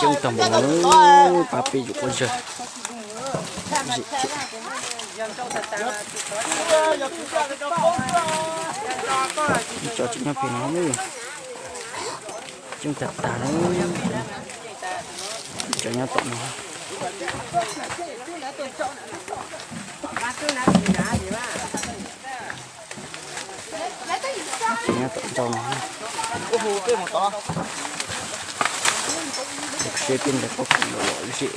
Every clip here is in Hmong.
Coob tag npaum, pab peb yuav quaj zog. Cov tseem nyob pem no, coob tag tag li. Cov nyob tom no, cov nyob tom ntej no. Seb peb ntais pob kws los lom zem,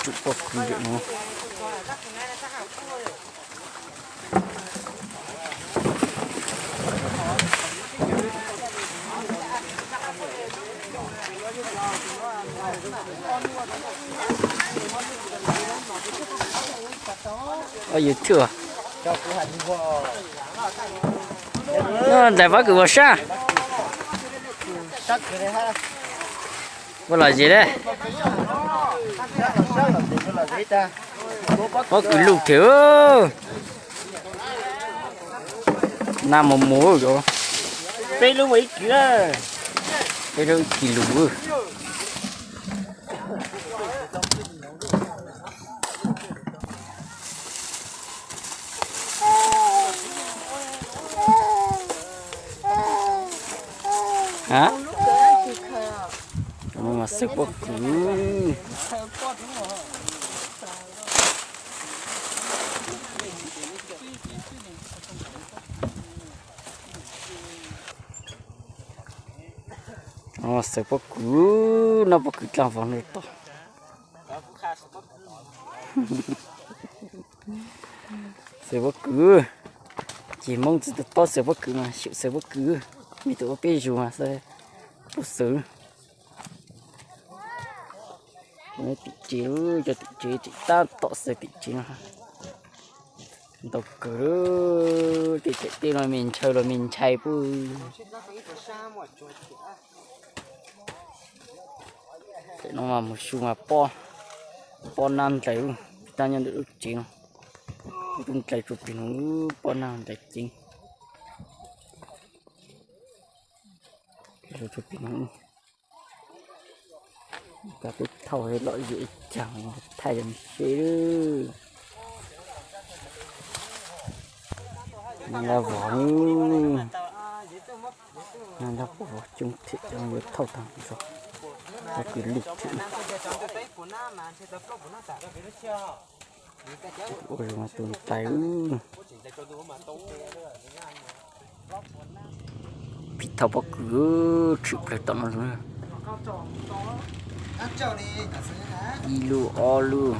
tsum pob kws zem no. Ua YouTube, ntais pob kws ua sab, ua lom zem li. Pob kws luj thiab. Nag mus mus, peb lub ib kis, peb lub ib kis lus. Xaws pob kws. Xaws pob kws, noj pob kws dlaj vog no tod. Xaws pob kws, ces Hmoob tsis tau paub xaws pob kws mas xyaum xaws pob kws. Me tub ua peb zus mas xaws pob kws. Tim tsev, cov tim tsev tseem tab tom xaws tim tsev no. Ntau kawg, tej tsev tej no me ntshaw los me ntshai puag. Tam no mas mus su mas pob, pob nab ntais, tab nyob ntawm lub tsev no, lub ntais tsuas pem no, pob nab ntais ceev. Tsuas pem no, kav peb thauj lom zem ib cag thaij rau seb. Nag nrag vog, nag nrag vog coob thiab, yuav thauj tag nrho, pob kws luj thiab. Ua zoo tus ntais. Pib thauj pob kws, tshwm plaws tom no. Ib lub ob lub.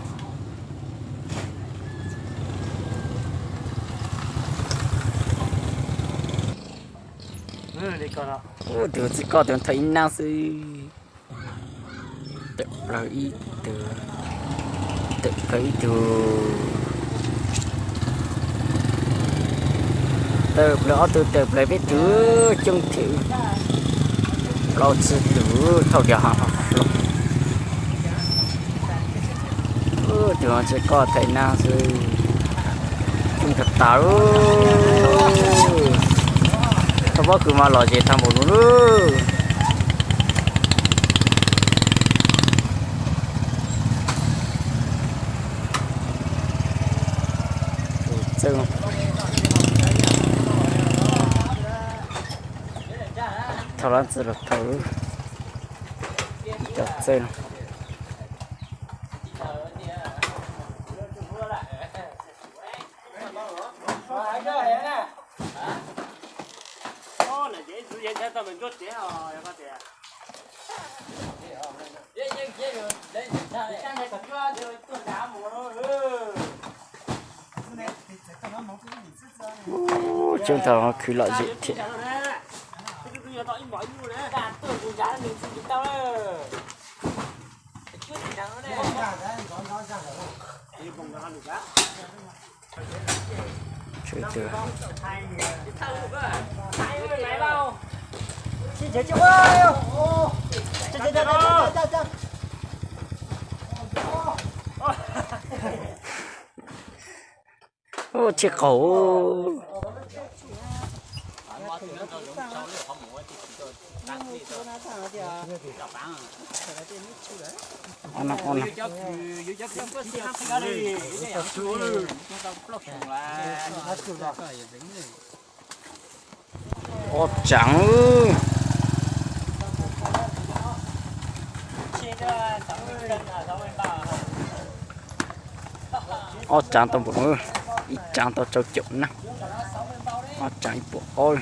Tus txiv koj tus thauj ib nab xwb. Tawm plaws ib tug, tawm plaws ib tug, tawm plaws ob tug, tawm plaws peb tug, coob thiab. Plaub tsib tug thauj tias hlo. Tus txiv koj thauj nab xwb, coob tag tas. Thauj pob kws mas lom zem tag npaum no. Thauj lab txi los thauj, cov txawj no. Coob thaum khwv lom zem thiab. Tshuav tus, ua tsheb qaum. Ob tsaav. Ob tsaav tau npaum, ib tsaav tau rau caum nag, ob tsaav ib puas ob.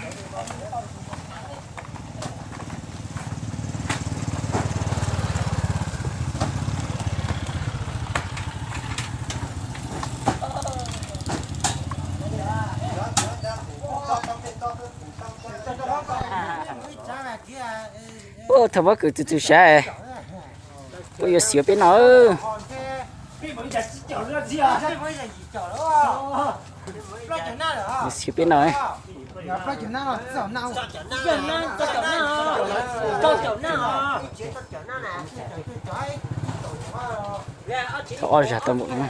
Ua thaum muab kwv txwv txwv saib, puas yuav xiav peb no? Yuav xiav peb no. Thaum ob zag tau npaum no.